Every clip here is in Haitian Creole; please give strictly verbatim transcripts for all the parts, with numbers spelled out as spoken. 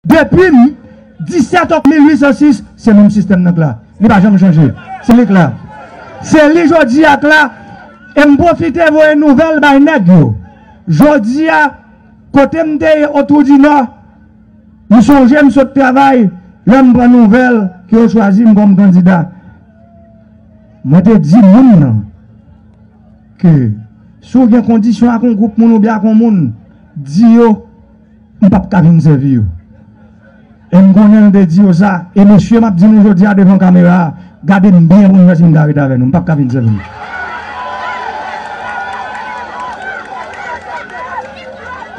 Depi m-, disèt okt mil uit san sis, se menm sistèm nan k la. Li pa janm chanje. Se li k la. Se li jodi a k la. E m pwofite voye nouvèl bay nèg yo. Jodi a, kote m te ye Otwou di Nò, m sonje m sot travay, lè m pran nouvèl ke yo chwazi m kòm kandida. Mwen te di moun nan ke si w gen kondisyon ak yon gwoup moun oubyen ak yon moun, di yo m p ap ka vin sèvi yo. E m konnen l te di yo sa. E mesye, m ap di nou jodi a devan kamera a, gade m byen pou nou wè si m ka ret avè nou. M p ap ka vin sèvi nou.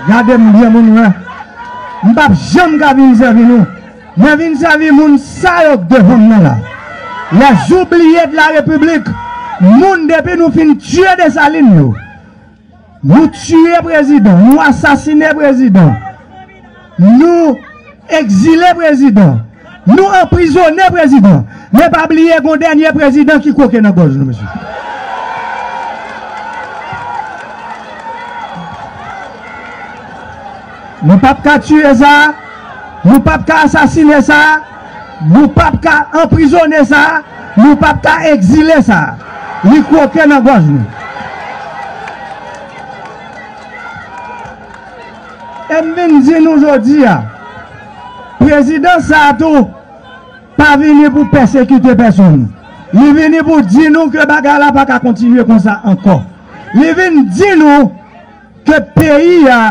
Gade m byen pou nou wè. M p ap janm ka vin sèvi nou. Mwen vin sèvi moun sa yo k devan m nan la. Les oubliés de la République. Moun depi nou fin tiye Desalin yo. Nou tiye prezidan, nou asasinen prezidan, nou egzile prezidan, nou anprizone prezidan. Men pa bliye gon dènye prezidan ki kwoke nan gòj nou, mesye. Nou p ap ka tiye sa, nou p ap ka asasinen sa, nou p ap ka anprizone sa, nou p ap ka egzile sa. Li kwoke nan gòj nou. E m vin di nou jodi a, prezidan sa a tou pa vini pou pèsekite pèsonn. Li vini pou di nou ke bagay la pa ka kontinye konsa ankò. Li vin di nou ke peyi a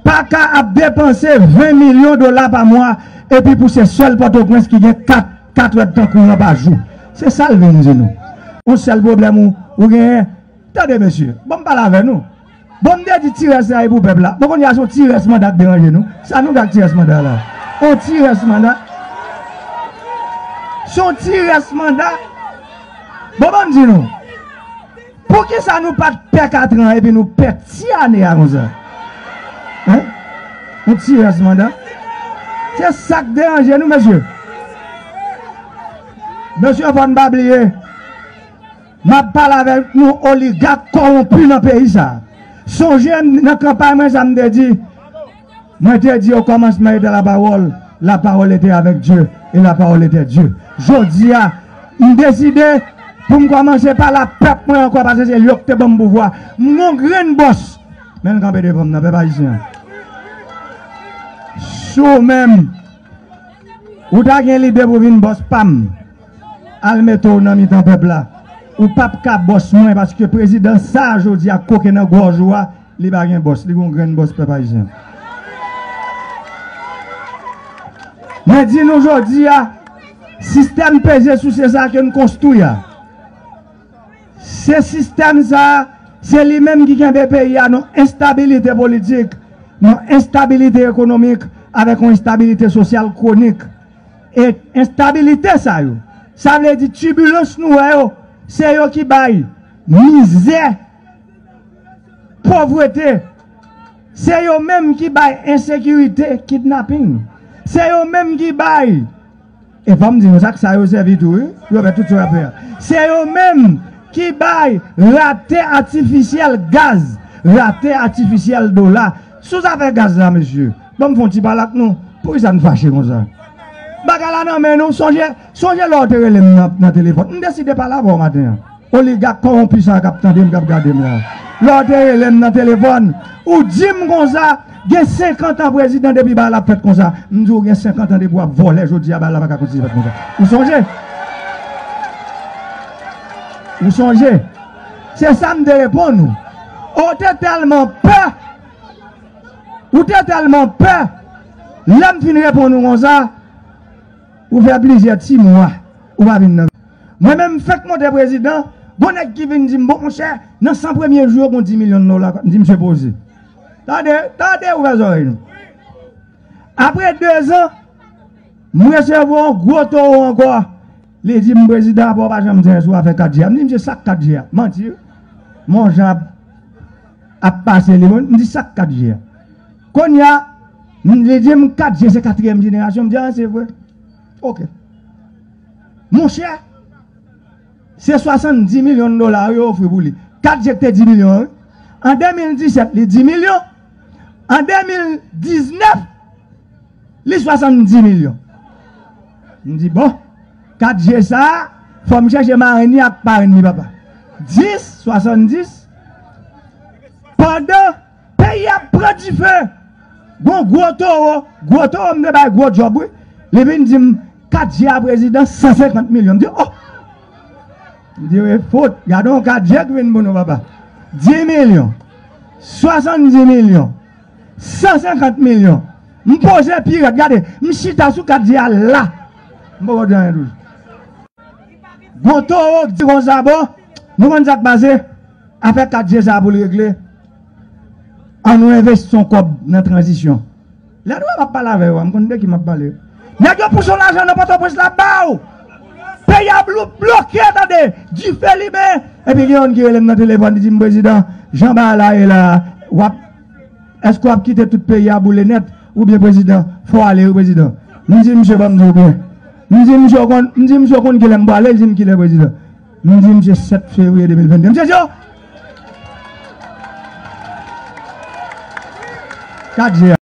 pa ka ap depanse ven milyon dola pa mwa, epi pou se sèl Pòtoprens ki gen kat, kat èdtan kouran pa jou. Se sa l vin di nou. Yon sèl pwoblèm ou, ou genyen, tande mesye, bon m pale avè nou. Bon m te di ti rès la e pou pèp la. Bon kounye a se yon ti rès manda k deranje nou. Sa nou gen ak ti rès manda la? Yon ti rès manda. Se yon ti rès manda. Bon, bon m di nou. Poukisa nou pa t pè katran epi nou pè ti ane a konsa? Hein? Yon ti rès manda. Se sa k deranje nou, mesye. Mesye, fò n pa bliye. M ap pale avèk nou oligak kòwonpi nan peyi sa. Sonje m nan kanpay mwen sa m te di. Mwen te di, au commencement était la parole, la parole était avec Dieu, et la parole était Dieu. Jodi a, m deside pou m kòmanse pale ak pèp mwen ankò, paske se yo k te ban m pouvwa. M gon grenn bòs, men l kanpe devan m nan, pèp ayisyen. Si w menm, ou ta gen lide pou vin bòs pa m, al mete w nan mitan pèp la. Ou p ap ka bòs mwen, paske prezidan sa a jodi a kwoke nan gòj ou a, li pa gen bòs, li gon grenn bòs pèp ayisyen. Mwen di nou jodi a, sistèm peze souse sa ke n konstwi a, se sistèm sa a, se li menm ki kenbe peyi a nan enstabilite politik, nan enstabilite ekonomik, avèk yon enstabilite sosyal kwonik. E enstabilite sa yo, sa vle di tibilans nou wè yo, se yo ki bay mizè, povrete. Se yo menm ki bay ensekirite, kidnaping. Se yo menm ki bay, e fò m di nou sa, sa yo sèvi tou, wi. Yo fè tout sa yo ap fè a. Se yo menm ki bay rate atifisyèl gaz, rate atifisyèl dola. Sou zafè gaz la, mesye, ban m fè yon ti pale ak nou. Poukisa n fache konsa? Bagay la nan men nou, sonje, sonje lè w te rele m nan, nan telefòn. M deside pale avè w maten an. Oligak kòwonpi sa k ap tande m, k ap gade m la. Lè w te rele m nan telefòn, ou di m konsa, gen senkant an prezidan depi bagay la ap fèt konsa. M di w gen senkant an depi w ap vòlè, jodi a bagay la pa ka kontinye fèt konsa. Ou sonje? Ou sonje? Se sa m te reponn ou. Ou te tèlman pè, ou te tèlman pè, lè m fin reponn ou konsa, ou fè plizyè ti mwa, ou pa vin nan. Mwen menm, m fèk monte prezidan, gon nèg ki vin di m, bon, monchè, nan san premye jou yo, gon dis milyon dola, m di, misye poze. Tande, tande, ouvè zòrèy nou. Apre dezan, m resevwa yon gwo towo ankò. Li di m, prezidan, apa w pa janm di anyen sou afè kat G a? M di, misye, sa k kat G a? Manti, wi. Men yon jan ap, ap pase li, m di, sa k kat G a? Kounye a, m, li di m, kat G se katriyèm jenerasyon. M di, a, se vre. Oke. Monchè, se swasanndis milyon dola yo ofri pou li. Kat G te dis milyon, wi. An de mil disèt, li dis milyon. An de mil diznèf, Li swasanndis milyon. M di, bon, kat je sa a, fò m chèche marenn li ak parenn li, papa. Dis, swasanndis. Pandan peyi a ap pran dife, gon gwo towo, gwo towo m te bay gwo djòb, wi. Li vin di m, kat je a prezidan, san senkant milyon. M di, oh! M di, e fot, gade yon kat je ki vin pou nou, papa. Dis milyon, swasanndis milyon, san senkant milyon. M poze pi rèd, gade, m chita sou kat je a la. M poko di anyen toujou. Gon towo k di konsa, bon, nou konn sa k pase? Afè kat je sa pou l regle, ann nou envesti yon kòb nan tranzisyon. Lè nou ap pale avè yo a, m konn de ki m ap pale. Nèg yo pouse yon lajan nan Pòtoprens la ba w. Peyi a blou-, bloke, tande, dife limen. Epi gen youn ki rele m nan telefòn, li di m, prezidan, jan bagay la ye la, w ap, èske w ap kite tout peyi a boule nèt? Oubyen, prezidan, fò w ale, wi, prezidan. M di misye, ban m di w byen. M di misye, w konn, m di misye, w konn kilè m prale? Li di m kilè, prezidan. M di misye, sèt fevriye de mil venn de. Misye di, oh! Kat je a.